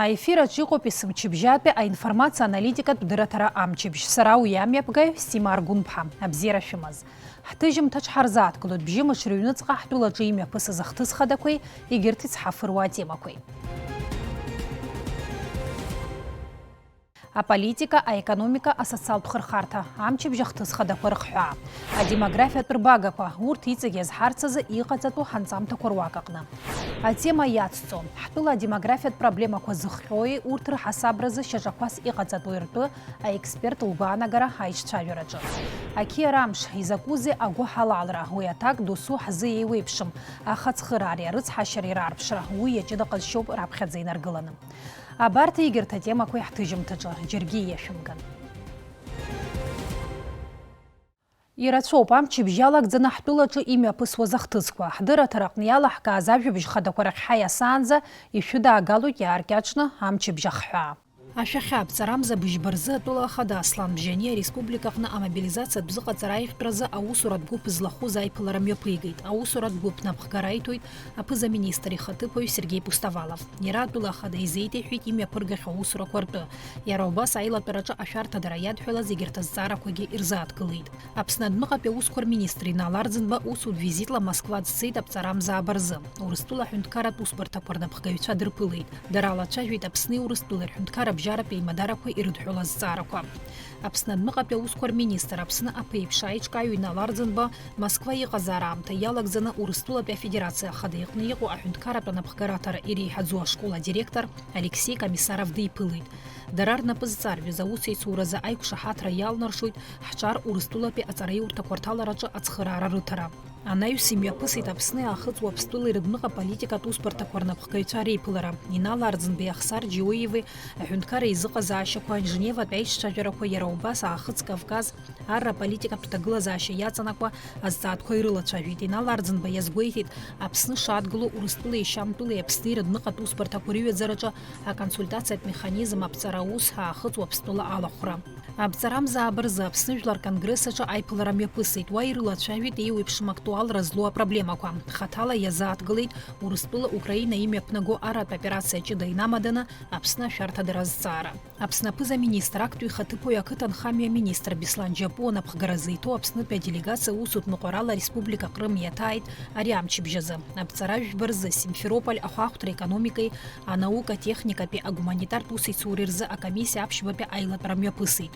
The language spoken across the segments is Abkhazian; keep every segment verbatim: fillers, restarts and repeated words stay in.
Аефир аҿы иҟоуп есымчыбжьатәи аинформациа аналитикатә дырраҭара Амчыбжь. Сара уи амҩаԥгаҩ Сима Аргәынԥҳа. Абзиара шәымаз. Ҳҭыжьымҭаҿ ҳарзааҭгылоит бжьымш рыҩныҵҟа ҳтәылаҿы имҩаԥысыз ахҭыс хадақәеи егьырҭ ицҳафыруа атемақәеи. Аполитика, аекономика, асоциалтә хырхарҭа, амчыбжь ахҭыс хадақәа рыхҳәаа, адемографиатә рбагақәа, урҭ иҵегь иазҳарц азы иҟаҵатәу ҳанҵамҭақәа руак аҟны. Атема иацҵо, ҳтәыла адемографиатә проблемақәа зыхҟьои, урҭ рыҳасабразы шьаҿақәас иҟаҵатәуи ртәы аексперт лгәаанагара аиҿцәажәараҿы. Ақьиара амш, изакәызеи агәыҳалалра, уи аҭак досу ҳзы еиуеиԥшым, аха ацхыраареи арыцҳашьареи раарԥшра, уи иаҷыда ҟазшьоуп раԥхьаӡа инаргыланы. Абарҭ егьырҭ атемақәа иаҳҭыжьымҭаҿы џьаргьы иашәымган. Ирацәоуп амчыбжь иалагӡаны ҳтәылаҿы имҩаԥысуаз ахҭысқәа. Ҳдырраҭара аҟны иалаҳкааз ажәабжь хадақәа рахь ҳаиасаанӡа ишәыдаагалоит иааркьаҿны амчыбжь ахҳәаа. Ашәахьа аԥҵарамза быжьба рзы атәыла ахада Аслан Бжьани ареспублика аҟны амобилизациатә зыҟаҵара аиӷьтәразы аусуратә гәыԥ злахәыз аиԥылара мҩаԥигеит. Аусуратә гәыԥ напхгара аиҭоит аԥыза-министр ихаҭыԥуаҩ Сергеи Пустовалов. Иара атәыла ахада изеиҭеиҳәеит имҩаԥыргахьоу аусурақәа ртәы. Иара убас аилатәараҿы ашәарҭадара иадҳәалаз егьырҭ азҵаарақәагьы ирзааҭгылеит. Аԥсны адәныҟатәи аусқәа рминистр Инал Арӡынба усутә визитла Москва дцеит аԥҵарамзааб рзы. Урыстәыла аҳәынҭқарратә усбарҭақәа рнапхгаҩцәа дрыԥылеит. Дара лацәажәеит Аԥсни Урыстәылеи рҳәынҭқарра абжьаратә еимадарақәа ирыдҳәалоу азҵаарақәа. Аԥсны адәныҟатәи аусқәа рминистр, Аԥсны аԥеиԥш аиҿкааҩ Инал Арӡынба Москва иҟазаара аамҭа иалагӡаны Урыстәылатәи Афедерациа Ахада иҟны иҟоу аҳәынҭқарратә анапхгара аҭара иреиҳаӡоу ашкол адиректор Алексеи Комиссаров диԥылеит. Дара рнапы зҵарҩыз аусеицуразы аиқәшаҳаҭра иалнаршоит ҳҿар Урыстәылатәи аҵараиурҭақәа рҭалараҿы ацхыраара рыҭара. Анаҩс имҩаԥысит Аԥсни Аахыҵ Уаԥстәылеи рыдәныҟа политикатә усбарҭақәа рнапхгаҩцәа реиԥылара. Инал Арӡынбеи Иахсар Џьиуиеви аҳәынҭқарра еизыҟазаашьақәа, Женеватәи аиҿцәажәарақәа, иара убас Аахыҵ Кавказ арра аполитикатә ҭагылазаашьа иаҵанакуа азҵаатәқәа ирылацәажәеит. Инал Арӡынба иазгәеиҭеит, Аԥсны шадгылоу Урыстәылеи Шьамтәылеи Аԥсни рыдәныҟатә усбарҭақәа рыҩаӡараҿы аконсультациатә механизм аԥҵара аус Аахыҵ Уаԥстәыла алахәра. Аԥҵарамзааб рзы Аԥсны Жәлар Конгресс аҿы аиԥылара мҩаԥысит. Уа ирылацәажәеит еиуеиԥшым актуалра злоу апроблемақәа. Хаҭала иазааҭгылеит Урыстәыла Украина имҩаԥнаго аратә операциа ҷыда инамаданы Аԥсны ашәарҭадара азҵаара. Аԥсны аԥыза-министр, актәи ихаҭыԥуаҩ, ақыҭанхамҩа аминистр Беслан Џьапуа напхгара зиҭоу Аԥснытәи аделегациа усутә ныҟәарала Республика Ҟрым иаҭааит ари амчыбжь азы. Аԥҵара жәба рзы Симферополь ахәаахәҭра, економикеи, анаукатә, техникатәи, агуманитартә усеицуреи рзы акомиссиа аԥшьбатәи аилатәара мҩаԥысит.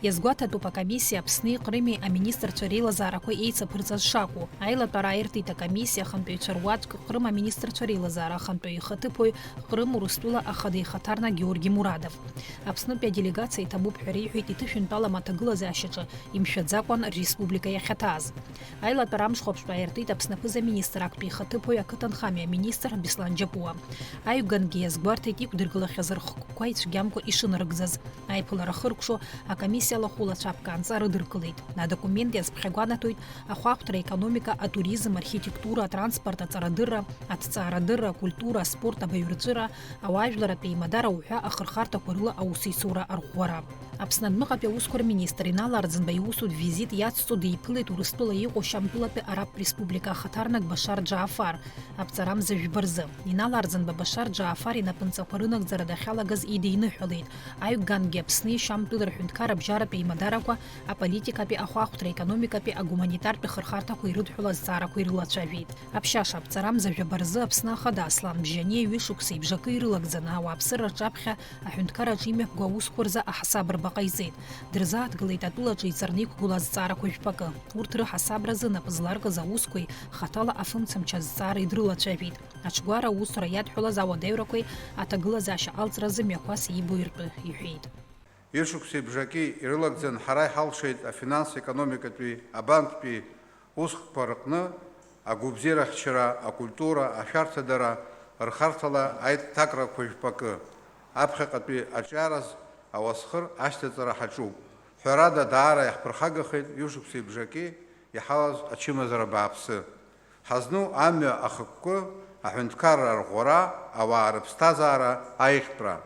Иазгәаҭатәуп акомиссиа Аԥсни Ҟрыми аминистрцәа реилазаарақәа еицаԥырҵаз шакәу. Аилатәара ааиртит акомиссиа ахантәаҩцәа руаӡәк, Ҟрым аминистрцәа реилазаара ахантәаҩы ихаҭыԥуаҩ, Ҟрым Урыстәыла ахада ихаҭарнак Георги Мурадов. Аԥснытәи аделегациа иҭабуп ҳәа реиҳәеит иҭышәынтәалам аҭагылазаашьаҿы имшәаӡакәан республика иахьаҭааз. Аилатәара амшхәаԥштә ааиртит Аԥсны аԥыза-министр, актәи ихаҭыԥуаҩ, ақыҭанхамҩа аминистр Беслан Џьапуа. Аҩгангьы иазгәарҭеит иқәдыргылахьаз рхықәкқәа ицәгьамкәа ишынарыгӡаз. Аиԥылара хыркәшо акомиссиа алахәылацәа аԥкаанҵа рыдыркылеит. Адокумент иазԥхьагәанаҭоит ахәаахәҭра, аекономика, атуризм, архитектура, атранспорт, аҵарадырра, аҭҵаарадырра, акультура, аспорт, абаҩрҵәыра, ауаажәларратә еимадара уҳәа ахырхарҭақәа рыла аусеицура арӷәӷәара. Аԥсны адәныҟатәи аусқәа рминистр Инал Арӡынба иусутә визит иацҵо диԥылеит Урыстәыла иҟоу Шьамтәылатәи Арабтә Республика ахаҭарнак Башар Џьаафар аԥҵарамза жәба рзы. Инал Арӡынба Башар Џьаафар инапынҵақәа рынагӡара дахьалагаз идиныҳәалеит. Аҩгангьы Аԥсни Шьамтәыла рҳәынҭқарра абжьаратә еимадарақәа аполитикатәи, ахәаахәҭра, аекономикатәи, агуманитартәи хырхарҭақәа ирыдҳәалоу азҵаарақәа ирылацәажәеит. Аԥшьаша аԥҵарамза жәаба рзы Аԥсны ахада Аслан Бжьани ҩышықәсеи бжакы ирылагӡаны ауааԥсыра рҿаԥхьа аҳәынҭқарраҿы имҩаԥго аусқәа рзы аҳасабырба ҟаиҵеит. Дрызааҭгылеит атәылаҿы иҵарны иқәгылоу азҵаарақәа жәпакы. Урҭ рыҳасабразы нап зларкыз аусқәеи хаҭала афымцамч азҵаареи дрылацәажәеит. Аҽгәара аусура иадҳәалаз ауадаҩрақәеи аҭагылазаашьа алҵразы мҩақәас иибо иртәы иҳәеит. Ҩышықәсеи бжаки ирылагӡан ҳара иҳалшеит афинанс-економикатәи, абанктәи усхкқәа рыҟны агәабзиарахьчара, акультура, ашәарҭадара рхарҭала аиҭакрақәа жәпакы, аԥхьаҟатәи аҿиараз ауасхыр ашьҭаҵара ҳаҿуп. Ҳәарада, даара иаҳԥырхагахеит ҩышықәсеи бжаки иҳалаз ачымазара бааԥсы. Ҳазну амҩа ахықәкы, аҳәынҭқарра арӷәӷәара, ауаа рыԥсҭазаара аиӷьтәра.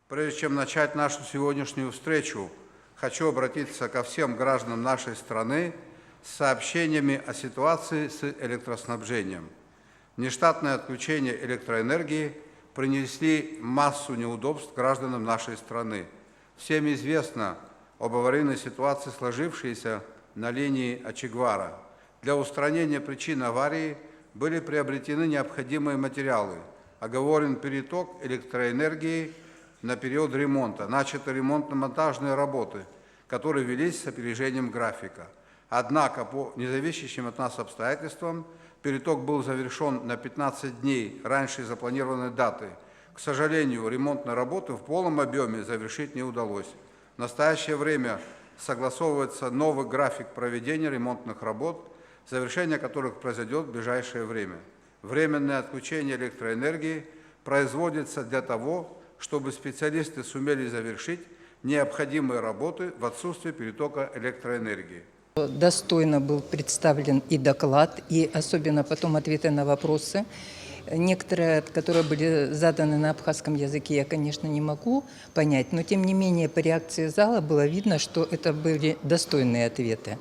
Прежде чем начать нашу сегодняшнюю встречу, хочу обратиться ко всем гражданам нашей страны с сообщениями о ситуации с электроснабжением. Внештатное отключение электроэнергии принесли массу неудобств гражданам нашей страны. Всем известно об аварийной ситуации, сложившейся на линии Ачигвара. Для устранения причин аварии были приобретены необходимые материалы, оговорен переток электроэнергии на период ремонта, начаты ремонтно-монтажные работы, которые велись с опережением графика. Однако, по независящим от нас обстоятельствам, переток был завершён на пятнадцать дней раньше запланированной даты. К сожалению, ремонтные работы в полном объёме завершить не удалось. В настоящее время согласовывается новый график проведения ремонтных работ, завершение которых произойдёт в ближайшее время. Временное отключение электроэнергии производится для того, чтобы специалисты сумели завершить необходимые работы в отсутствие перетока электроэнергии. Достойно был представлен и доклад, и особенно потом ответы на вопросы. Некоторые, которые были заданы на абхазском языке, я, конечно, не могу понять, но тем не менее по реакции зала было видно, что это были достойные ответы.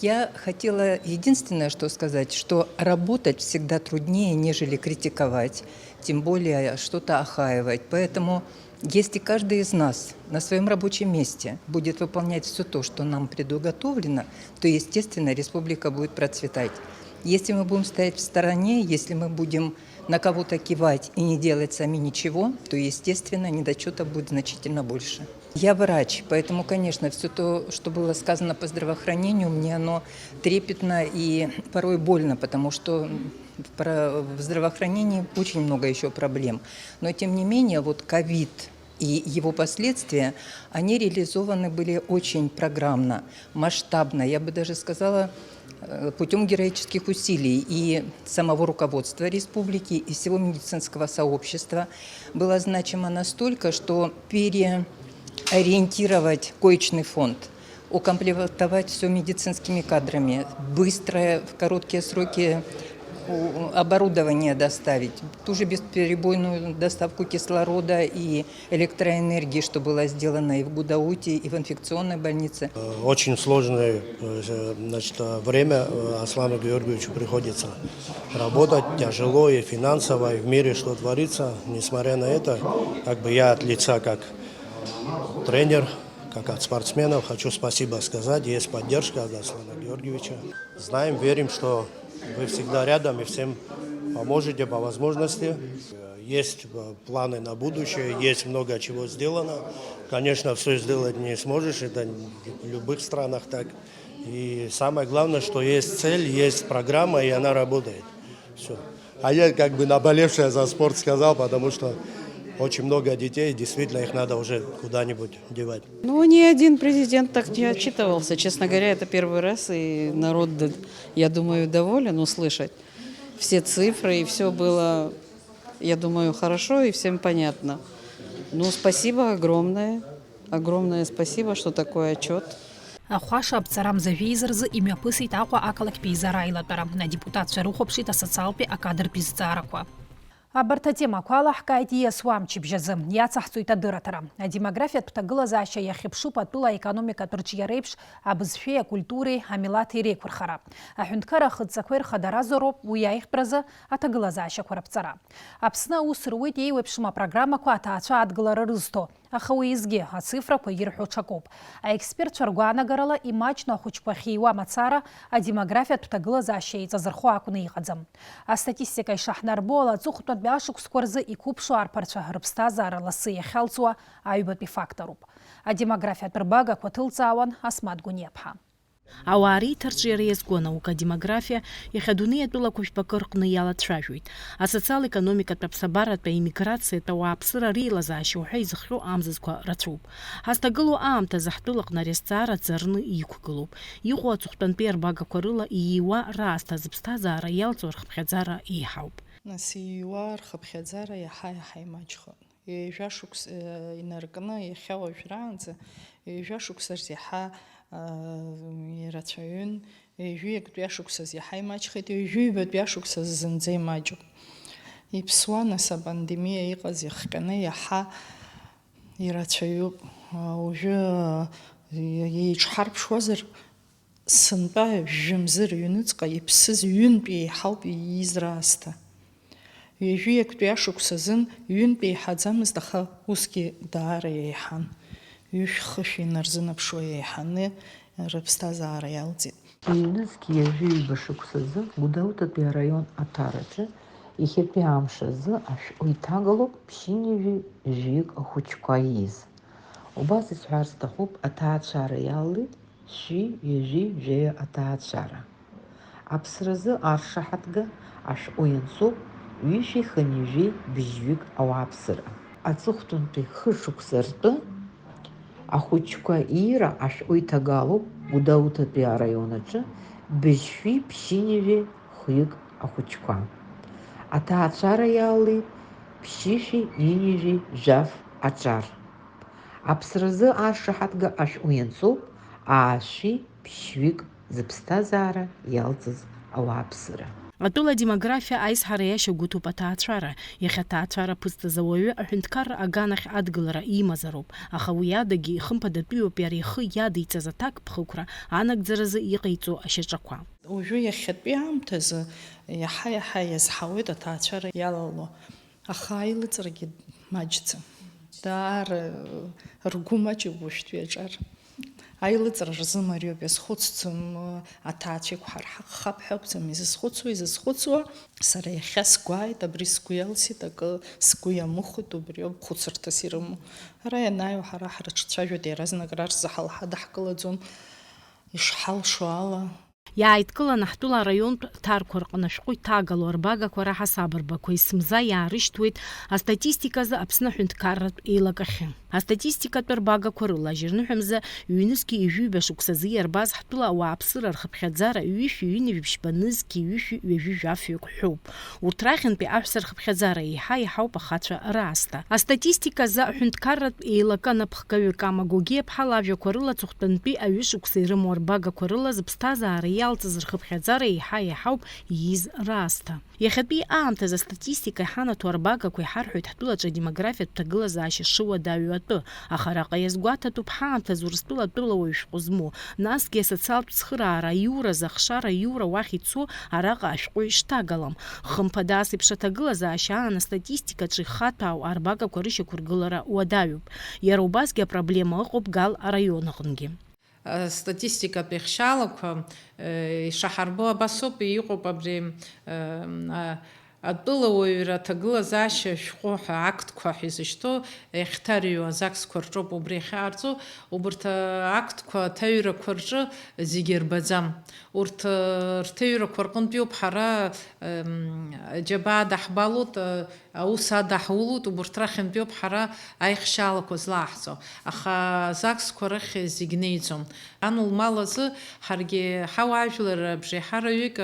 Я хотела единственное, что сказать, что работать всегда труднее, нежели критиковать, тем более что-то охаивать. Поэтому, если каждый из нас на своём рабочем месте будет выполнять всё то, что нам предуготовлено, то, естественно, республика будет процветать. Если мы будем стоять в стороне, если мы будем на кого-то кивать и не делать сами ничего, то, естественно, недочётов будет значительно больше. Я врач, поэтому, конечно, всё то, что было сказано по здравоохранению, мне оно трепетно и порой больно, потому что в про-, в здравоохранении очень много ещё проблем. Но, тем не менее, вот ковид и его последствия, они реализованы были очень программно, масштабно, я бы даже сказала, э, путём героических усилий и самого руководства республики, и всего медицинского сообщества было значимо настолько, что переориентировать коечный фонд, укомплектовать всё медицинскими кадрами, быстрое, в короткие сроки у-, оборудование доставить, ту же бесперебойную доставку кислорода и электроэнергии, что было сделано и в Гудауте, и в инфекционной больнице. Э, очень сложное, э, значит, э, время, э, Аслану Георгиевичу приходится работать, тяжело и финансово, и в мире, что творится. Несмотря на это, как бы я от лица как тренер, как от спортсменов, хочу спасибо сказать. Есть поддержка от Аслана Георгиевича. Знаем, верим, что вы всегда рядом и всем поможете по возможности. Есть, э, планы на будущее, есть много чего сделано. Конечно, всё сделать не сможешь, это в любых странах так. И самое главное, что есть цель, есть программа, и она работает. Всё. А я как бы наболевшее за спорт сказал, потому что очень много детей, действительно, их надо уже куда-нибудь девать. Ну, ни один президент так не отчитывался. Честно говоря, это первый раз, и народ, д-, я думаю, доволен услышать все цифры, и всё было, я думаю, хорошо и всем понятно. Ну, спасибо огромное. Огромное спасибо, что такой отчёт. Ахәаша аԥҵара мза жәеиза рзы имҩаԥысит Аҟәа ақалақьтә еизара аилатәара. Адепутатцәа рыхәаԥшит асоциалтәи акадртә зҵаарақәа. Абарҭ атемақәа алаҳкааит ииасуа амчыбжь азы. Иацаҳҵоит адырраҭара. Адемографиатә ҭагылазаашьа иахьыԥшуп атәыла аекономикатә рҿиареиԥш, абызшәеи акультуреи амилаҭи реиқәырхара. Аҳәынҭқарра ахыдҵақәеи рхадаразароуп уи аиӷьтәразы аҭагылазаашьақәа раԥҵара. Аԥсны аус руеит еиуеиԥшым апрограммақәа аҭаацәа адгылара рызҭо. Аха уеизгьы ацифрақәа ирҳәо ҽакуп. Аекспертцәа ргәаанагарала, имаҷны ахәыҷқәа ахьиуа мацара адемографиатә ҭагылазаашьа еиҵазырхо акәны иҟаӡам. Астатистика ишаҳнарбо ала, аҵыхәтәантәи ашықәсқәа рзы иқәыԥшу арԥарцәа рыԥсҭазаара лассы иахьалҵуа аҩбатәи факторуп. Адемографиатә рбагақәа ҭылҵаауан Асмаҭ Гәыниаԥҳа. Ауаа реиҭарҿиара иазку анаука, адемографиа, иахьа адунеи атәылақәа жәпакы рҟны иалацәажәоит. Асоциал-економикатә аԥсабаратә аиммиграциатә ауааԥсыра реилазаашьа уҳәа изыхҟьо амзызқәа рацәоуп. Ҳазҭагылоу аамҭазы ҳтәылаҟны ари азҵаара ӡарны иқәгылоуп. Иҟоу аҵыхәтәантәи арбагақәа рыла ииуа раасҭа зыԥсҭазаара иалҵуа рхыԥхьаӡара еиҳауп. Нас ииуа рхыԥхьаӡара иаҳа-иаҳа имаҷхоит. Ҩажәа шықәс-, э, инаркны иахьа уажәраанӡа, ҩажәа шықәса рзы иаҳа, э, ирацәаҩын, ҩажәи актәи ашықәсазы иаҳа имаҷхеит, ҩажәи ҩбатәи ашықәсазы зынӡа имаҷуп. Иԥсуа, нас, апандемиа иҟаз иахҟьаны иаҳа ирацәаҩуп. А, уажәы, э, еиҿҳарԥшуазар, сынтәа жәымзы рыҩныҵҟа иԥсыз ҩынтә еиҳауп ииз раасҭа. Ҩажәи актәи ашықәс азын ҩынтә еиҳаӡамызт, аха усгьы даара еиҳан. Ҩышә-хышә инарзынаԥшуа еиҳаны рыԥсҭазаара иалҵит. Ҩнызқь ҩажәи ҩба шықәс азы Гәдоуҭатәи араион Аҭараҿы иахьатәи амш азы ашәҟәы иҭагалоуп ԥшьынҩажәи жәаҩык ахәыҷқәа ииз. Убас исҳәар сҭахуп, аҭаацәара иалалеит шәи ҩажәи жәаҩа аҭаацәара. Аԥсразы аршаҳаҭга ашәҟәы ианцоуп ҩышәи хынҩажәи быжьҩык ауааԥсыра. Аҵыхәтәантәи хышықәса ртәы ахәыҷқәа иира ашәҟәы иҭагалоуп Гәдоуҭатәи араион аҿы быжьшәи ԥшьынҩажәи хҩык ахәыҷқәа. Аҭаацәара иалалеит ԥшьышәи ҩынҩажәи жәаф аҿар. Аԥсразы аршаҳаҭга ашәҟәы ианцоуп аашәи ԥшьҩык зыԥсҭазаара иалҵыз ауааԥсыра. Атәыла адемографиа аизҳара иашьагәыҭуп аҭаацәара. Иахьа аҭаацәара ԥызҵаз ауаҩы аҳәынҭқарра аганахь адгылара имазароуп, аха уи адагьы ихымԥадатәиуп иара ихы иадиҵаз аҭакԥхықәра анагӡаразы иҟаиҵо ашьаҿақәа. Уажәы иахьатәи аамҭазы иаҳа-иаҳа иазҳауеит аҭаацәара иалало. Аха аилыҵрагьы маҷӡам. Даара ргәы маҷуп уажәтәи аҿар. Аилыҵра рзы мариоуп, иазхәыцӡом, аҭаацәа иқәҳарҳахап ҳәа акәӡам изызхәыцуа, изызхәыцуа, сара иахьа сгәы ааит, абри сгәы иалсит, акы сгәы иамыхәеит, убриоуп хәыцырҭас ирымоу. Ара ианааиуа ҳара ҳрыҿцәажәоит, иаразнак ара рзы ҳалҳа даҳкылаӡом, ишҳалшо ала. Иааидкыланы ҳтәыла араионтә ҭарқәа рҟны ашәҟәы иҭагало арбагақәа раҳасаб рбақәа есымза иаарышьҭуеит астатистиказы Аԥсны аҳәынҭқарратә еилакахьы. Астатистикатә арбагақәа рыла, ажьырныҳәа мза ҩнызқьи ҩажәи ҩба шықәсазы иарбаз ҳтәыла ауааԥсыра рхыԥхьаӡара ҩышәи ҩынҩажәи ԥшьба нызқьи ҩышәи ҩажәи жәафҩык ҳәоуп. Урҭ рахьынтәи аҳәса рхыԥхьаӡара еиҳа-еиҳауп ахацәа раасҭа. Астатистика азы аҳәынҭқарратә еилакы анапхгаҩы Кама Гогиаԥҳа лажәақәа рыла, аҵыхәтәантәи аҩышықәса ирымоу арбагақәа рыла зыԥсҭазаара иалҵыз рхыԥхьаӡара еиҳа-еиҳауп ииз раасҭа. Иахьатәи аамҭазы астатистика иҳанаҭо арбагақәа иҳарҳәоит ҳтәылаҿы адемографиатә ҭагылазаашьа шыуадаҩу атәы, аха араҟа иазгәаҭатәуп ҳаамҭазы Урыстәыла атәылауаҩ шәҟәы змоу, насгьы асоциалтә цхыраара аиуразы ахшара аиура уахь ицо араҟа ашәҟәы ишҭагалам. Хымԥада ас еиԥш аҭагылазаашьа аан астатистикаҿы ихаҭәаау арбагақәа рышьақәыргылара уадаҩуп. Иара убасгьы апроблема ыҟоуп Гал араион аҟынгьы. Астатистикатә еихшьаалақәа, э, ишаҳарбо абас ауп, иҟоуп абри, э, а, атәылауаҩра аҭагылазаашьа шәҟәы ҳәа, актқәа ҳәа изышьҭоу, иахьҭарҩуа азаксқәа рҿоуп убри ахьаҟарҵо, убарҭ, а, актқәа аҭаҩрақәа рҿы зегьы рбаӡам. Урҭ, э, рҭыҩрақәа рҟынтәиуп ҳара, эм, џьабаа даҳбалоит, э, аус адаҳулоит, убарҭ рахьынтәиуп ҳара аихшьаалақәа злааҳҵо. Аха азаксқәа рахь зегь неиӡом. Ан лмал азы ҳаргьы ҳауаажәлар абжеиҳараҩык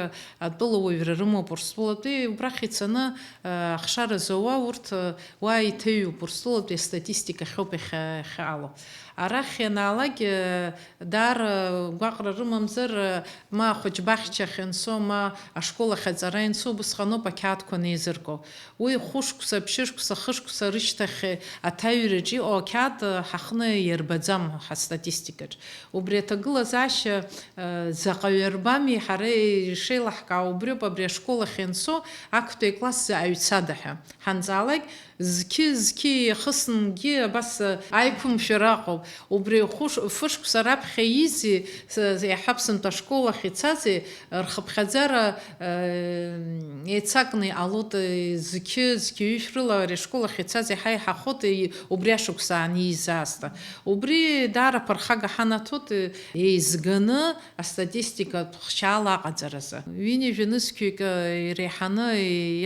атәылауаҩра рымоуп Урыстәылатәи, убрахь ицаны, э, ахшара зауа урҭ, э, уа иҭыҩуп, Урыстәылатәи астатистика ахьоуп иахьа-, иахьаҟало. Арахь ианаалак, э, Даара гәаҟра рымамзар, ма ахәыҷбаҳчахь иансо, ма ашкол ахь аҵара иансо, убысҟаноуп ақьаадқәа неизырго. Уи хәышықәса, ԥшьышықәса, хышықәса рышьҭахь аҭаҩраҿ иҟоу ақьаад ҳаҟны иарбаӡам ҳастатистикаҿ. Убри аҭагылазаашьа, э, заҟаҩы арбами, ҳара ишеилаҳкаау убриоуп, абри ашкол ахь иансо, актәи акласс аҩцада ҳәа ҳанҵаалак, Зқьы-зқьы иахысынгьы абас аиқәымшәара ыҟоуп. Убри хәыш-, фышықәса раԥхьа иизи, с-, иаҳҳәап, сынтәа ашкол ахь ицази, рхыԥхьаӡара, э, еицакны иҟалоит, э, зқьы-зқьы ҩышә рыла ари ашкол ахь ицаз иаҳа иаҳахоит, э, убри ашықәс аан ииз аасҭа. Убри даара ԥырхага ҳанаҭоит, э, еизганы астатистикатә хшьаала аҟаҵаразы. Ҩынҩажәа нызқьҩык, э, иреиҳаны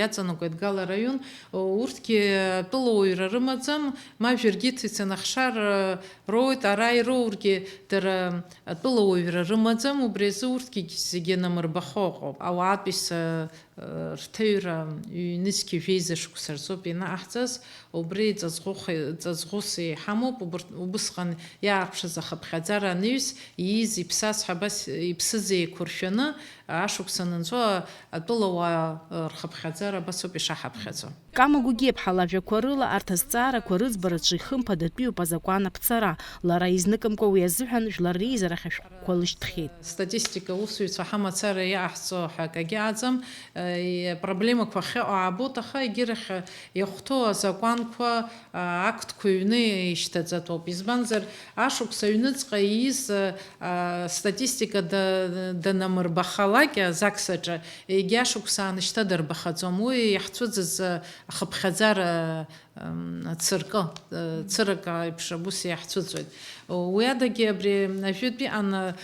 иаҵанакуеит Гал араион. Урҭгьы атәылауаҩра рымаӡам, ма жәыргьыҭ ицаны ахшар роуеит, ара ироургьы дара атәылауаҩра рымаӡам, убри азы урҭгьы зегьы анамырбахо ыҟоуп. Ауаатәыҩса, э, рҭыҩра ҩнызқьи жәеиза шықәса рзоуп ианаҟаҳҵаз, убри ҵаҵӷәых-, ҵаҵӷәыс иҳамоуп, убырҭ-, убысҟан иаарԥшыз ахыԥхьаӡара анаҩс, ииз иԥсаз ҳәа абас иԥсыз еиқәыршәаны, ашықәс анынҵәо атәылауаа рхыԥхьаӡара абас ауп ишаҳаԥхьаӡо. Кама Гогиаԥҳа лажәақәа рыла, арҭ азҵаарақәа рыӡбараҿы ихымԥадатәиуп азакәан аԥҵара. Лара изныкымкәа уи азыҳәан Жәлар Реизарахь ашәҟәқәа лышьҭхьеит. Статистика усзуҩцәа ҳамацара иаҳҵо ҳәа акагьы аӡам. Апроблемақәа ахьыҟоу аабоит, аха егьырахь иахәҭоу азакәанқәа, актқәа ҩны ишьҭаҵатәуп. Избанзар, ашықәс аҩныҵҟа ииз статистика данамырбахалак, ЗАГС аҿы егьи ашықәс ааны шьҭа дарбахаӡом. Уи иаҳцәыӡыз ахыԥхьаӡара цыркы, цырак еиԥш абус иаҳцәыӡуеит. Уи адагьы абри ажәытә иҟан,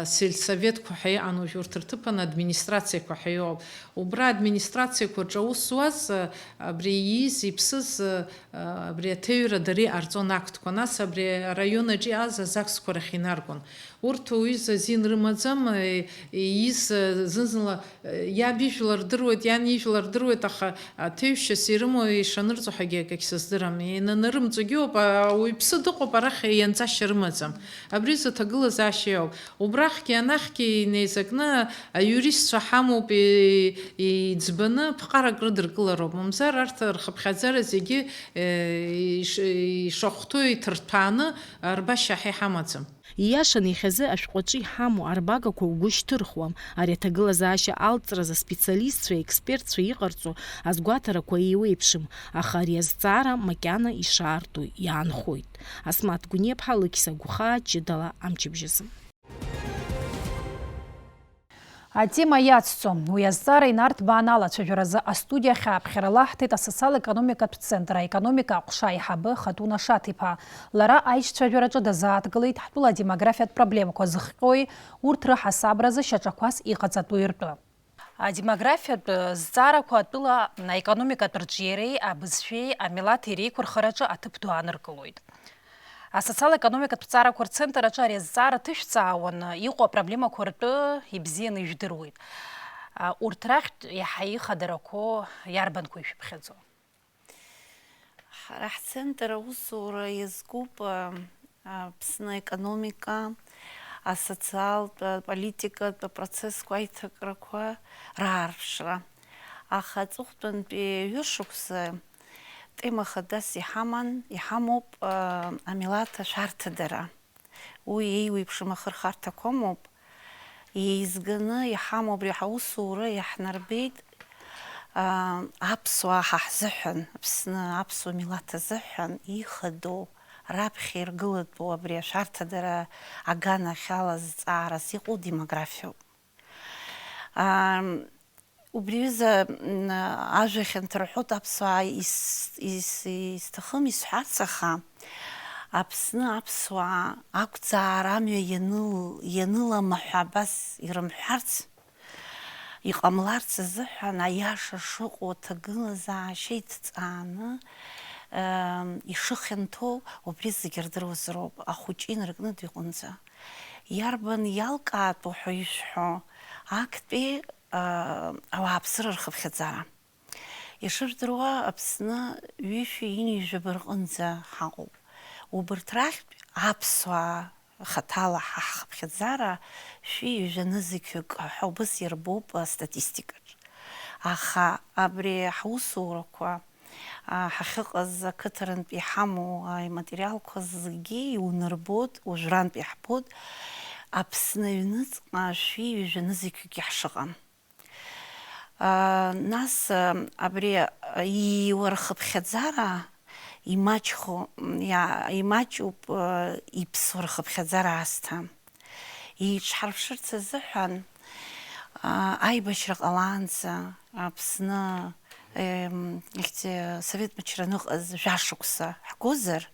сельсоветқәа ҳәа иҟан, уажә урҭ рҭыԥан администрациақәа ҳәа иоуп. Убра администрациақәа рҿы аус зуаз, абри ииз, иԥсыз, абри аҭыҩра дара иҟарҵон актқәа, нас абри араион аҿы иҟаз азаксқәа рахь инаргон. Урҭ уаҩы азин рымаӡам, ииз зны-зынла Иаб ижәла рдыруеит, иан ижәла рдыруеит, аха аҭыҩшьас ирымоу ишанырҵо ҳәагьы акагь сыздырам. Иананырымҵогьы ыҟоуп, ауаҩԥсы дыҟоуп, арахь ианҵашьа рымаӡам. Абри изы аҭагылазаашьа иоуп. Убрахьгьы анахьгьы инеизакны аиуристцәа ҳамоуп, и-, иӡбаны ԥҟарак рыдыркылароуп. Мамзар арҭ рхыԥхьаӡара зегьы, э, иш-, ишахәҭоу иҭырҭәааны рбашьа ҳа иҳамаӡам. Ииашаны иахьазы ашәҟәаҿы иҳамоу арбагақәа угәы шьҭырхуам. Ари аҭагылазаашьа алҵразы аспециалистцәеи аекспертцәеи иҟарҵо азгәаҭарақәа еиуеиԥшым, аха ари азҵаара макьана ишаарту иаанхоит. Асмаҭ Гәыниаԥҳа, Лықьса Гәхаа, ҷыдала амчыбжьазы. Атема иацҵо, уи азҵаара инарҭбааны алацәажәаразы астудиа ахь ааԥхьара лаҳҭеит асоциал-економикатә центр аекономика аҟәша аиҳабы Хатуна Шаҭ-иԥа. Лара аишьцәажәараҿы дазааҭгылеит ҳтәыла адемографиатә проблемақәа зыхҟьои, урҭ рыҳасабразы шьаҿақәас иҟаҵатәуи ртәы. Адемографиатә зҵаарақәа атәыла аекономикатә рҿиареи абызшәеи амилаҭи реиқәырхараҿы аҭыԥ ду ааныркылоит. Асоциал-економикатә ҭҵаарақәа рцентр аҿы ари азҵаара ҭышәҵаауаны иҟоу апроблемақәа ртәы ибзианы ижәдыруеит. А, урҭ рахьтә иаҳа ихадарақәоу иарбанқәоу ишәыԥхьаӡо? Ҳара ҳцентр аусура иазкуп, а, Аԥсны аекономика, асоциалтә, аполитикатә апроцессқәа аиҭакрақәа раарԥшра. Аха аҵыхәтәантәи ҩышықәса тема хадас иҳаман, иҳамоуп, а, амилаҭ ашәарҭадара. Уи еиуеиԥшым ахырхарҭақәа амоуп. Еизганы иҳамоу абри ҳаусура иаҳнарбеит, а, аԥсуаа ҳа ҳзыҳәан, Аԥсны аԥсуа милаҭ азыҳәан ихадоу, раԥхьа иргылатәу абри ашәарҭадара аганахьала зҵаарас иҟоу демографиоуп. Ам, убри аҩыза, м, ажәа хьанҭа рҳәоит, аԥсуаа ис-, ис-, исҭахым исҳәарц, аха Аԥсны аԥсуаа ақәӡаара амҩа ианыл-, ианылама ҳәа абас ирымҳәарц, иҟамларц азыҳәан аиаша шыҟоу аҭагылазаашьа иҭҵааны, ам, ишыхьанҭоу убри зегьы рдыруазароуп, ахәыҷы инаркны дыҟәынӡа. Иарбан иалкаатәу ҳәа ишәҳәо, актәи, а, ауааԥсыра рхыԥхьаӡара. Ишыжәдыруа, Аԥсны ҩышәи ҩынҩажәи жәаба рҟынӡа ҳаҟоуп. Убарҭ рахьтә аԥсуаа хаҭала ҳа ҳхыԥхьаӡара шәи ҩажәа нызқьҩык ҳәа убас ирбоуп астатистикаҿ. Аха абри ҳусурақәа, а, ҳахьыҟаз ақыҭарантә иҳамоу, а, иматериалқәа зегьы иунарбоит, уажәрантә иаҳбоит, Аԥсны аҩныҵҟа шәи ҩажәа нызқьҩык иаҳшыҟам. А, нас, а, абри, а, ииуа рхыԥхьаӡара имаҷхо, м, иа-, имаҷуп, а, иԥсуа рхыԥхьаӡара аасҭа. Еиҿҳарԥшырц азыҳәан, а, аибашьра ҟалаанӡа Аԥсны, ем, ихьӡи-, Совет мчра аныҟаз жәашықәса ҳгозар,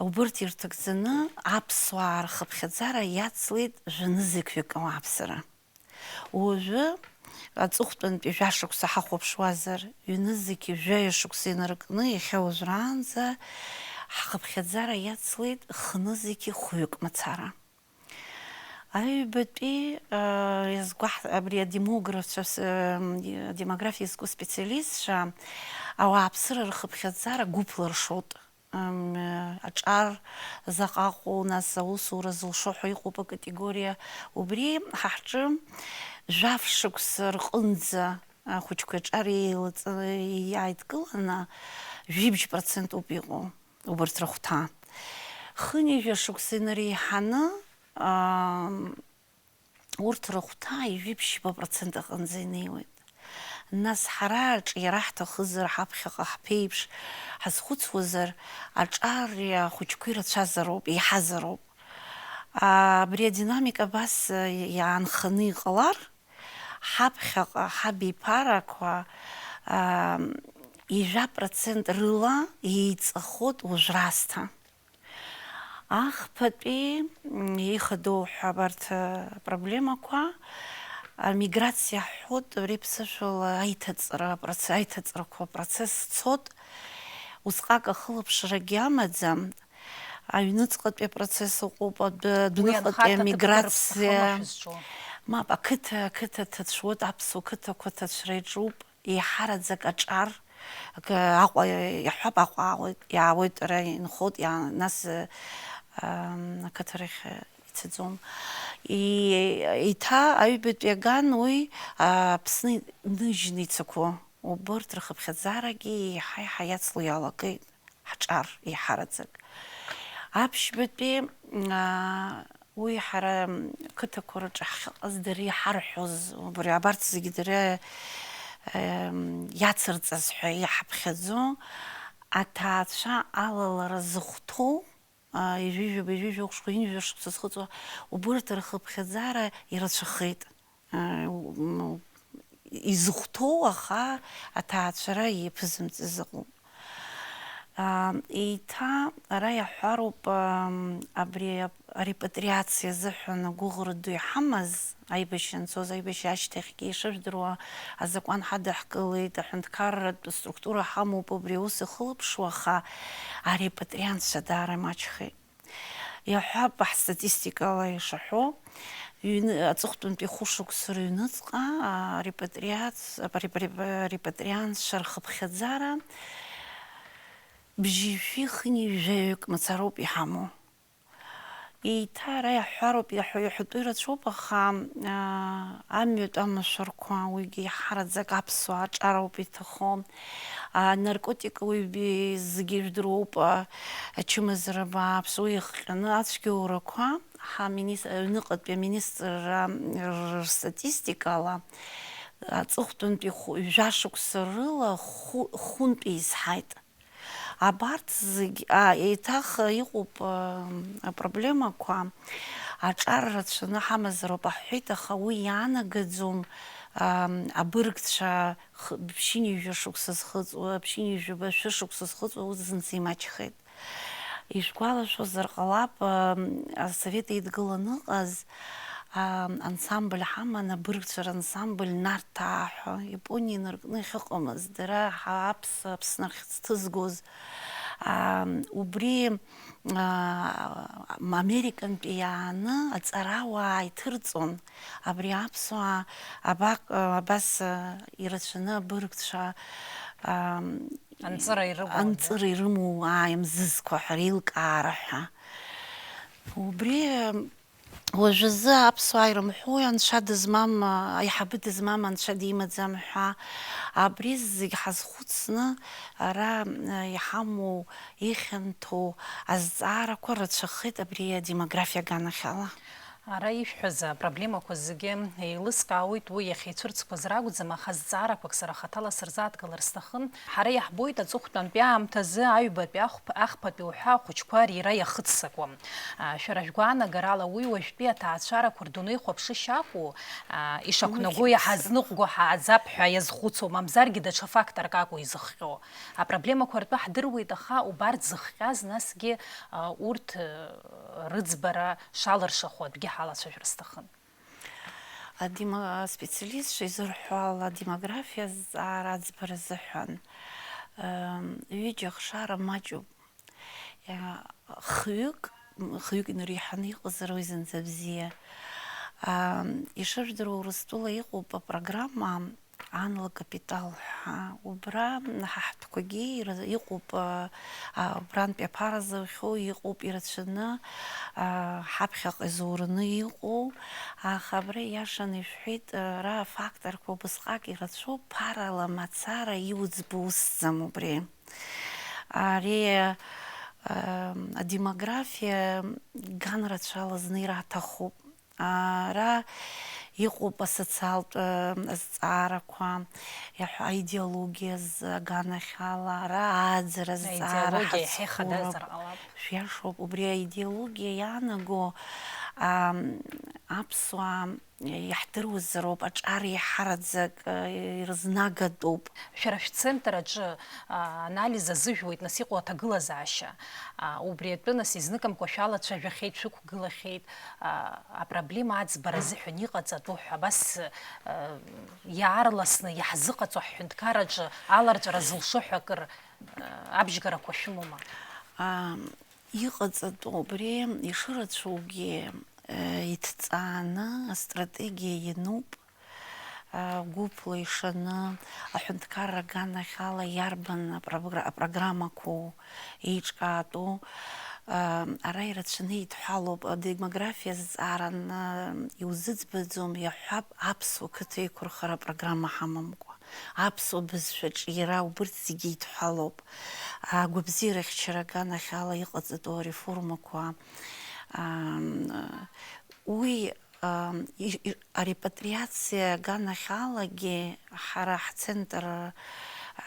убырҭ ирҭагӡаны аԥсуаа рхыԥхьаӡара иацлеит жәанызқьҩык ауааԥсыра. Уажәы, аҵыхәтәантәи жәашықәса ҳахәаԥшуазар, ҩнызқьи жәаҩа шықәса инаркны, иахьа уажәраанӡа ҳхыԥхьаӡара иацлеит хнызқьи хәҩык мацара. Аҩбатәи, а, иазгәаҳ-, абри адемографцәа, с-, м, адемографиа иазку специалистцәа ауааԥсыра рхыԥхьаӡара гәыԥла ршоит. Ам, аҿар заҟа ыҟоу, нас аусура зылшо ҳәа иҟоуп акатегориа. Убри ҳа ҳҿы жәаф шықәса рҟынӡа ахәыҷқәа аҿар еилаҵ-, иааидкыланы жәибжь процент ауп иҟоу убарҭ рыхәҭа. Хынҩажәа шықәса инареиҳаны, ам, урҭ рыхәҭа ҩажәи ԥшьба процент аҟынӡа инеиуеит. Нас ҳара аҿы иара ҳҭахызар, ҳаԥхьаҟа ҳԥеиԥш ҳазхәыцуазар, аҿар ахәыҷқәа ирацәазароуп, еиҳазароуп. Абри адинамика абас иаанханы иҟалар, ҳаԥхьаҟа ҳабиԥарақәа, аа, ҩажәа процент рыла еиҵахоит уажәраасҭа. Ахԥатәи, м, ихадоу ҳәа абарҭ, э, апроблемақәа, амиграциа ҳҳәоит, реиԥсышәала аиҭаҵра, апроц-, аиҭаҵрақәа апроцесс цот. Усҟак ахылаԥшрагьы амаӡам. Аҩныҵҟатәи апроцесс ыҟоуп, адә-, адәныҟатәи анхарҭа амиграциа. Ҭыԥқәа рыԥсахыма шәызҿу? Мап, ақыҭа, ақыҭа ҭацәуеит, аԥсуа қыҭақәа ҭацәра иаҿуп. Еиҳараӡак аҿар, акы, Аҟәа иаҳҳәап, Аҟәа аауеит, иаауеит, ара инхоит, иаа-, нас, ы, ам, ақыҭарахь, ы, ицаӡом. И-, еиҭа аҩбатәи аган уи, а, Аԥсны ныжьны ицақәоу, убырҭ рхыԥхьаӡарагьы еиҳа-еиҳа иацло иалагеит. Ҳҿар еиҳараӡак. Аԥшьбатәи, аа, уи ҳара қыҭақәа рҿы ҳахьыҟаз дара иҳарҳәоз, убри абарҭ зегьы дара, эм, иацырҵаз ҳәа иҳаԥхьаӡо, аҭаацәа алалара зыхәҭоу, аа, ҩажәижәаба, ҩажәижәохә шықәса, ҩынҩажәа шықәса зхыҵуа, убырҭ рхыԥхьаӡара ирацәахеит. М, изыхәҭоу, аха аҭаацәара иаԥызымҵыз ыҟоуп. Ам, еиҭа ара иаҳҳәароуп, ам, абри ап-, арепатриациа азыҳәан агәыӷра ду иҳамаз, аибашьра анцоз, аибашьра ашьҭахьгьы, ишыжәдыруа, азакәан ҳадаҳкылеит, аҳәынҭқарратә структура ҳамоуп, убри аус ихылаԥшуа, аха арепатриантцәа даара имаҷхеит. Иаҳҳәап, ҳстатистикала ишаҳәо, ҩны-, аҵыхәтәантәи хәышықәса рыҩныҵҟа, а, репатриац-, апа-, репа-, репа-, репатриантцәа рхыԥхьаӡара бжьышәи хынҩажәаҩык мацароуп иҳамоу. Еиҭа ара иаҳҳәароуп, иаҳәо, иаҳәатәы ирацәоуп, аха, а, амҩатә амашәырқәа, уигьы иаҳараӡак аԥсуаа аҿароуп иҭахо. А, наркотик уаҩ зегьы ижәдыруоуп, а, ачымазара бааԥс, уи ихҟьаны ацәгьоурақәа, ҳаминис-, аҩныҟатәи аминистрра рстатистикала, аҵыхәтәантәи хә-, жәа шықәса рыла хәы-, хәынтә еизҳаит. Абарҭ зегь, а, еиҭах иҟоуп, а, апроблемақәа, аҿар рацәаны ҳамазароуп аҳәеит, аха уи иаанагаӡом, а, абыргцәа х-, ԥшьынҩажәа шықәса зхыҵуа, ԥшьынҩажәаба шәышықәса зхыҵуа, ус зынӡа имаҷхеит. Ишәгәалашәозар ҟалап, а, Асовет Еидгыла аныҟаз, а, ансамбль ҳаман, абыргцәа рансамбль Нарҭаа ҳәа, Иапониа инаркны иахьыҟамыз, дара ҳа-, аԥс-, Аԥсны ахьӡ ҭызгоз, аа, убри, аа, Американтәи иааны аҵарауаа иҭырҵон. Абри аԥсуаа абаҟ-, абас, аа, ирацәаны абыргцәа, аа, Анҵыра ирымоу, анҵыра ирымоу ааимзызқәа ҳәа реилкаара ҳәа. Убри, Уажәазы аԥсуаа ирымҳәои, анцәа дызмам, аиҳабы дызмам, анцәа димаӡам ҳәа. Абри зегь ҳазхәыцны, ара, э, иҳамоу, ихьанҭоу азҵаарақәа рацәахеит абри адемографиа аганахьала. Ара ишәҳәаз апроблемақәа зегьы еилыскаауеит, уи иахьеицәырҵқәаз ракәӡам, аха зҵаарақәак сара хаҭала сырзааҭгылар сҭахын. Ҳара иаҳбоит аҵыхәтәантәи аамҭазы аҩбатәи ахәԥ-, ахԥатәи уҳәа ахәыҷқәа рира иахыццакуа. А, шәара шәгәаанагарала уи уажәтәи аҭаацәарақәа рдунеихәаԥшышьа акәу, а, ишақәнаго иаҳазныҟәго ҳааӡап ҳәа иазхәыцуа, мамзаргьы даҽа факторк акәу изыхҟьо? Апроблемақәа ртәы ҳдыруеит, аха убарҭ зыхҟьаз насгьы, а, урҭ, э, рыӡбара шалыршахо атәгьы ҳалацәажәар сҭахын. Адемо-, аспециалистцәа изырҳәо ала, адемографиа азҵаара аӡбара азыҳәан, ем, ҩыџьа ахшара маҷуп. Иа-, хҩык, м, хҩык инареиҳаны иҟазар уи зынӡа бзиа. Ам, ишыжәдыруа, Урыстәыла иҟоуп апрограмма Анла капитал ҳәа. Убра ҳа ҳтәқәагьы ира-, иҟоуп, а, а, убрантәи аԥара зыхьоу иҟоуп ирацәаны, а, ҳаԥхьаҟа изураны иҟоу. Аха абра ииашаны ишәҳәеит, а, ара афакторқәа убысҟак ирацәоуп, ԥарала мацара иуӡбо усӡам убри. Ари, ам, адемографиа ганрацәала знеира аҭахуп. Ара Иҟоуп асоциалтә, э, азҵаарақәа, иаҳәа-, аидеологиа азы аганахьала, ара ааӡара азҵаара. Аидеологиа иаҳа ихадазар ҳацхыраап. Ҟалап. Шәиашоуп, убри аидеологиа иаанаго, ам, аԥсуаа иаҳдыруазароуп, аҿар еиҳараӡак, э, ирызнагатәуп. Шәара шәцентр аҿы, а, анализ азыжәуеит, нас иҟоу аҭагылазаашьа. А, убри атәы, нас, изныкымкәа шәалацәажәахьеит, шәықәгылахьеит. А, апроблема аӡбара азыҳәан иҟаҵатәу ҳәа, абас, а, иаарласны иаҳзыҟаҵо ҳҳәынҭқарраҿы аларҵәара зылшо ҳәа акыр, а, абжьгарақәа шәымоума? А, иҟаҵатәу убри ишырацәоугьы, э, иҭҵааны астратегиа иануп, э, гәыԥла ишаны аҳәынҭқарра аганахьала иарбан апрогра-, апрограммақәоу еиҿкаатәу, э, ара ирацәаны идҳәалоуп, адемографиа азҵаараны иузыӡбаӡом, иаҳҳәап, аԥсуа қыҭа еиқәырхара апрограмма ҳамамкәа. Аԥсуа бызшәаҿы иара убырҭ зегьы идҳәалоуп. Агәабзиарахьчара аганахьала иҟаҵатәу ареформақәа, ам, уи, ам, и-, и-, арепатриациа аганахьалагьы ҳара ҳцентр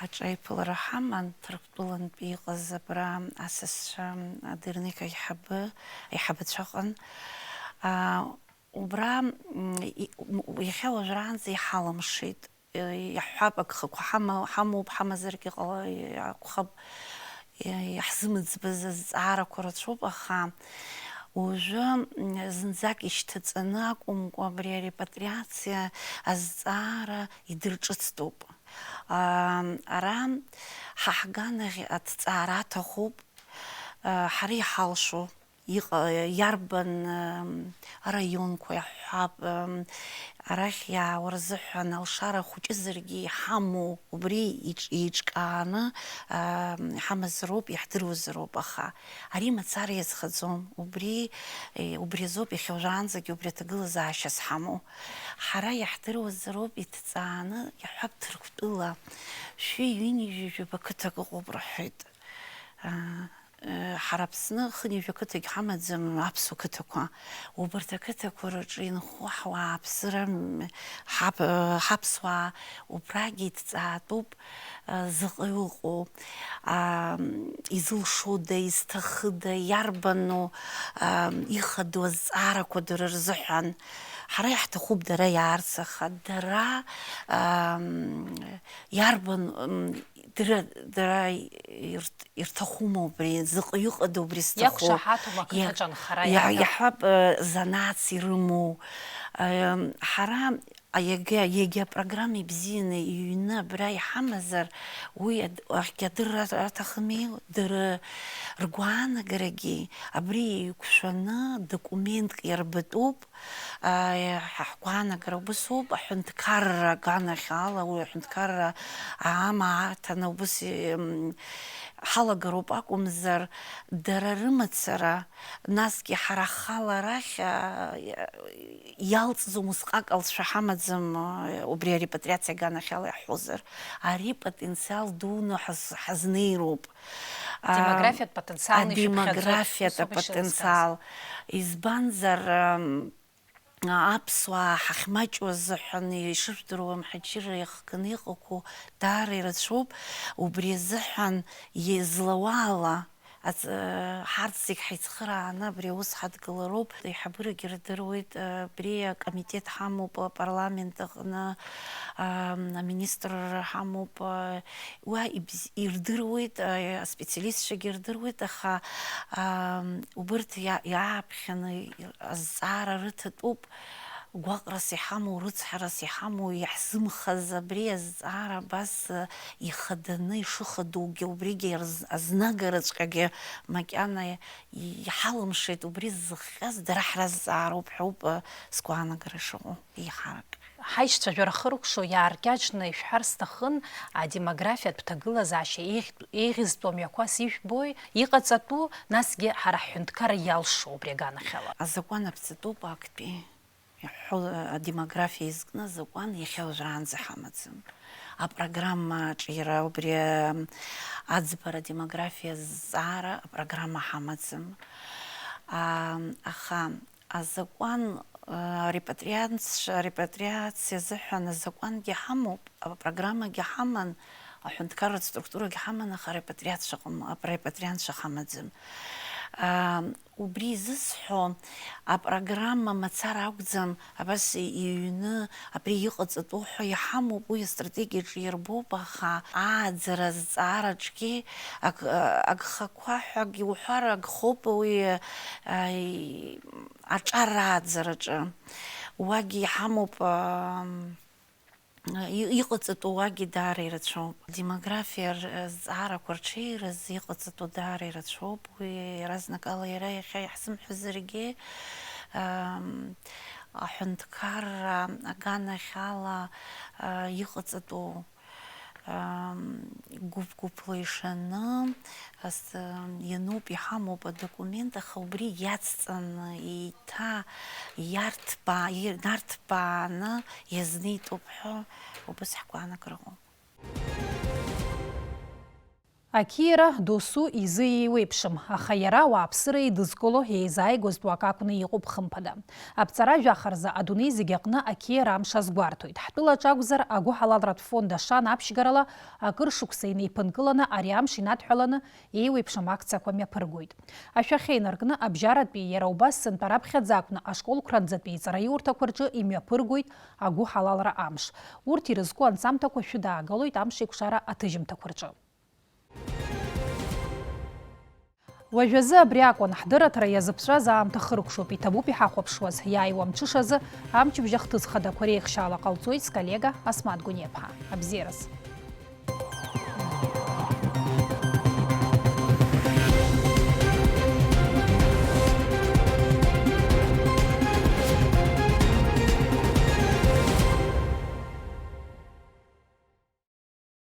аҿы аиԥылара ҳаман, Ҭырқәтәылантәи иҟаз абра асасцәа адырнеқь аиҳабы, аиҳабацәа ыҟан. А, убра, м, и-, м, иахьа уажәраанӡа иҳалымшеит. Иаҳҳәап, агхақәа ҳама-, ҳамоуп, ҳамазаргьы ҟала-, акәхап, иаҳзымыӡбаз азҵаарақәа рацәоуп, аха уажәы, м, зынӡак ишьҭаҵаны акәымкәа, абри арепатриациа азҵаара идырҿыцтәуп. А, ара ҳа ҳганахь аҭҵаара аҭахуп, а, ҳара иҳалшо. Иҟа-, иарбан, ам, араионқәа иаҳҳәап, ам, арахь иаауа рзыҳәан алшара хәыҷызаргьы иҳамоу, убри иҿ-, еиҿкааны, ам, иҳамазароуп, иаҳдыруазароуп, аха ари мацара иазхаӡом, убри, е, убри азоуп иахьа уажәраанӡагьы убри аҭагылазаашьа зҳамоу. Ҳара иаҳдыруазароуп иҭҵааны, иаҳҳәап, Ҭырқәтәыла шәи ҩынҩажәи жәаба қыҭак ыҟоуп рҳәеит. А, Ҳара Аԥсны хынҩажәа қыҭагь ҳамаӡам, аԥсуа қыҭақәа. Убарҭ ақыҭақәа рҿы инхо ҳуааԥсыра, м, ҳаԥ-, ҳаԥсуаа убрагьы иҭҵаатәуп, а, заҟаҩ ыҟоу, а, изылшода, изҭахыда, иарбану, а, ихадоу азҵаарақәа дара рзыҳәан. Ҳара иаҳҭахуп дара иаарц, аха дара, а, м, иарбан, м, Дара, дара ирҭ-, ирҭахума убри, заҟаҩы ыҟада убри зҭаху? Иақәшаҳаҭума ақыҭаҿы анхара иа-, иаҳҭаху? Иаҳҳәап, э, занааҭс ирымоу. Эм, ҳара егьа, егьа апрограмма ибзианы иҩны абра иҳамазар, уи ад-, ахьгьы адырра аҭахыми, дара ргәаанагарагьы абри еиқәшәаны документк иарбатәуп. Ааи, ҳа ҳгәаанагара убыс ауп, аҳәынҭқарра аганахьала, уи аҳәынҭқарра аама аҭаны убыс, м, ҳалагароуп акәымзар, дара рымацара, насгьы ҳара ҳхала арахь, а, иалҵӡом усҟак алҵшәа ҳамаӡам, а, убри арепатриациа аганахьала иаҳҳәозар. Ари потенциал дуны ҳаз-, ҳазнеироуп. А, Демографиатә потенциалны ишәыԥхьаӡоит, адемографиатә ус аума ишазҵааз? Потенциал. Избанзар, ам, аԥсуаа ҳахьмаҷу азыҳәан, ишыжәдыруа, амҳаџьырра иахганы иҟақәоу даара ирацәоуп. Убри азыҳәан, излауала, аҵ-, ҳарҭ зегь ҳаицхырааны абри аус ҳадгылароуп. Аиҳабырагьы рдыруеит, абри акомитет ҳамоуп апарламент аҟны, ам, аминистрра ҳамоуп, а, уа ибз-, ирдыруеит, а, аспециалистцәагьы ирдыруеит, аха, ам, убырҭ иа-, иааԥхьаны азҵаара рыҭатәуп, гәаҟрас иҳамоу, рыцҳарас иҳамоу, иаҳзымхаз абри азҵаара абас, а, ихаданы ишыхадоугьы, убригьы арз-, азнагараҵәҟьагьы макьана и-, иҳалымшеит, убри зыхҟьаз дара ҳразҵаароуп ҳәа ауп, а, сгәаанагара шыҟоу, еиҳарак. Ҳаишьцәа жәара хыркәшо иааркьаҿны ишәҳәар сҭахын, адемографиатә ҭагылазаашьа еиӷьтә-, еиӷьызтәу амҩақәас ижәбои, иҟаҵатәу, насгьы ҳара ҳҳәынҭқарра иалшо убри аганахьала? Азакәан аԥҵатәуп актәи. Иаҳҳәо, адемографиа изкны азакәан иахьа уажәраанӡа ҳамаӡам. Апрограммаҿы иара убри, ам, аӡбара, адемографиа азҵаара апрограмма ҳамаӡам. Ам, аха азакәан, Арепатрианцәа, арепатриациа азыҳәан азакәангьы ҳамоуп, апрограммагьы ҳаман, аҳәынҭқарратә структурагьы ҳаман, аха арепатриатцәа ыҟам-, арепатрианцәа ҳамаӡам. Аа, убри изысҳәо, апрограмма мацара акәӡам, абас иҩны абри иҟаҵатәу ҳәа иҳамоуп, уи астратегиаҿы ирбоуп, аха ааӡара азҵаараҿгьы аг-, агхақәа ҳәагьы уҳәар агхоуп, уи, аа, аҿар рааӡараҿы. Уагьы иҳамоуп, ам, и-, иҟаҵатәу уагьы даара ирацәоуп. Демографиа р-, зҵаарақәа рҽеираз иҟаҵатәу даара ирацәоуп. Уи иаразнакала иара иахьа иаҳзымҳәозаргьы, ам, аҳәынҭқарра аганахьала, а, иҟаҵатәу, ам, гәыԥ-гәыԥла ишаны, ас-, иануп, иҳамоуп адокумент, аха убри иацҵаны, еиҭа иарҭба-, инарҭбааны иазнеитәуп ҳәа убас ҳгәаанагара ыҟоуп. Ақьиара досу изы еиуеиԥшым, аха иара ауааԥсыра еидызкыло, еизааигәазтәу акы акәны иҟоуп, хымԥада. Аԥҵара жәаха рзы адунеи зегь аҟны ақьиара амш азгәарҭоит. Ҳтәылаҿ акәзар, агәыҳалалратә фонд Ашана аԥшьгарала акыр шықәса инеиԥынкыланы ари амш инадҳәаланы еиуеиԥшым акциақәа мҩаԥыргоит. Ашәахьа инаркны абжьаратәи, иара убас сынтәа раԥхьаӡа акәны ашколқәранӡатәи еиҵараиурҭақәа рҿы имҩаԥыргоит агәыҳалалра амш. Урҭ ирызку анҵамҭақәа шәыдаагалоит амш еиқәшара аҭыжьымҭақәа рҿы. Уажәазы абри акәын, ҳдырраҭара иазыԥҵәаз аамҭа хыркәшоуп, иҭабуп иҳахәаԥшуаз, иааиуа мҽышазы амчыбжь ахҭыс хадақәа реихшьаала ҟалҵоит сколлега Асмаҭ Гәыниаԥҳа. Абзиараз.